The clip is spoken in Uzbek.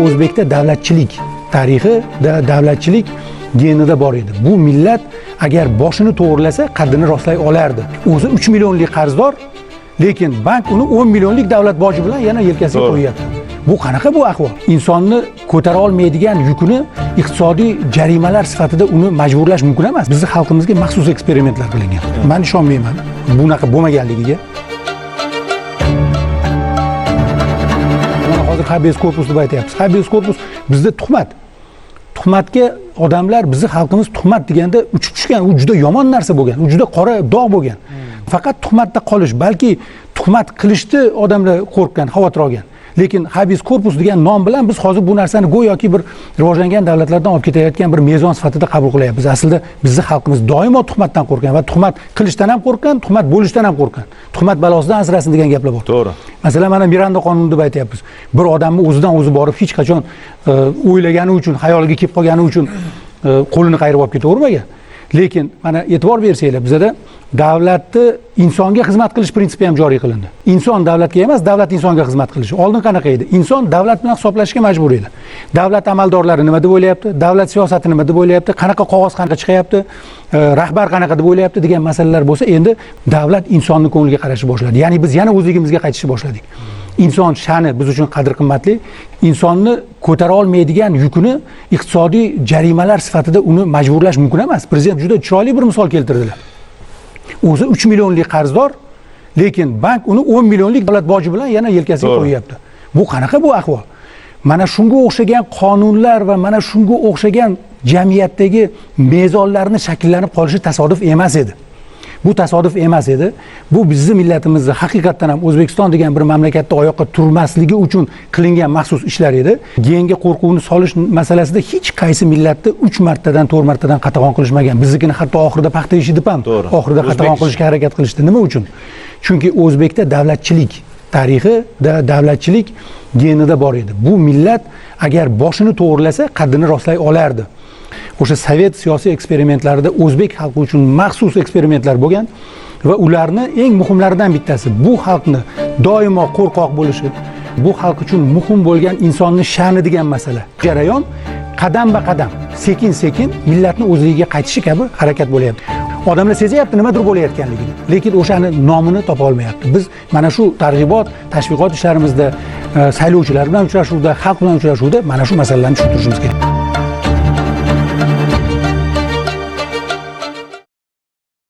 O'zbekda davlatchilik tarixi, davlatchilik genida bor edi. Bu millat agar boshini to'g'rilasa, qaddini rostlay olardi. O'zi 3 millionlik qarzdor, lekin bank uni 10 millionlik davlat boji bilan yana yelkasiga qo'yyapti. Bu qanaqa bu ahvol? Insonni ko'tara olmaydigan yukini iqtisodiy jarimalar sifatida uni majburlash mumkin emas. Bizni xalqimizga maxsus eksperimentlar qilingan. Men ishonmayman bunaqa bo'lmaganligiga. Mana hozir habeas corpus deb aytyapmiz. Habeas corpus bizda tuhmat. Tuhmatga odamlar, bizni xalqimiz tuhmat deganda uchib tushgan, u juda yomon narsa bo'lgan, u juda qora dog' bo'lgan. Faqat tuhmatda qolish, balki tuhmat qilishni odamlar qo'rqqan, xavotir olgan. Lekin habeas corpus degan nom bilan biz hozir bu narsani go'yoki bir rivojlangan davlatlardan olib ketayotgan bir mezon sifatida qabul qilyapmiz. Aslida bizni xalqimiz doimo tuhmatdan qo'rqqan va tuhmat qilishdan ham qo'rqqan, tuhmat bo'lishdan ham qo'rqqan. Tuhmat balosidan asrasin degan gaplar bor. To'g'ri. Masalan, mana Miranda qonuni deb aytyapmiz. Bir odamni o'zidan o'zi borib hech qachon o'ylagani uchun, xayoliga kelib qolgani uchun qo'lini qayirib olib ketavermagan. Lekin mana e'tibor bersanglar, bizada davlatni insonga xizmat qilish prinsipi ham joriy qilindi. Inson davlatga emas, davlat insonga xizmat qilishi. Oldin qanaqa edi? Inson davlat bilan hisoblashishga majbur edi. Davlat amaldorlari nima deb o'ylayapti? Davlat siyosati nima deb o'ylayapti? Qanaqa qog'oz qanaqa chiqyapti? Rahbar qanaqa deb o'ylayapti degan masalalar bo'lsa, endi davlat insonni ko'ngliga qarashni boshladi. Ya'ni biz yana o'zligimizga qaytishni boshladik. Inson sha'ni biz uchun qadr-qimmatli. Insonni ko'tara olmaydigan yukini iqtisodiy jarimalar sifatida uni majburlash mumkin emas. Prezident juda chiroyli bir misol keltirdilar. O'zi 3 millionlik qarzdor, lekin bank uni 10 millionlik davlat boji bilan yana yelkasiga qo'yyapti. Bu qanaqa bu ahvol? Mana shunga o'xshagan qonunlar va mana shunga o'xshagan jamiyatdagi mezonlarni shakllanib qolishi tasodif emas edi. Bu tasodif emas edi. Bu bizni millatimizni haqiqatdan ham O'zbekiston degan bir mamlakatda oyoqqa turmasligi uchun qilingan maxsus ishlar edi. Genga qo'rquvni solish masalasida hech qaysi millatni 3 martadan, 4 martadan qatag'on qilishmagan. Biznikini hatto oxirida paxta ishi deb ham oxirida qatag'on qilishga harakat qilishdi. Nima uchun? Chunki o'zbekda davlatchilik tarixi, davlatchilik genida bor edi. Bu millat agar boshini to'g'rilasa, qaddini rostlay olardi. O'sha sovet siyosiy eksperimentlarida o'zbek xalqi uchun maxsus eksperimentlar bo'lgan va ularni eng muhimlaridan bittasi bu xalqni doimo qo'rqoq bo'lishi, bu xalq uchun muhim bo'lgan insonni sha'ni degan masala. Jarayon qadamba qadam, sekin-sekin millatni o'zligiga qaytishi kabi harakat bo'lyapti. Odamlar sezyapti nimadir bo'layotganligini, lekin o'shani nomini topa olmayapti. Biz mana shu targ'ibot, tashviqot ishlarimizda, saylovchilar bilan uchrashuvda, xalq bilan uchrashuvda mana shu masalalarni tushuntirishimiz kerak.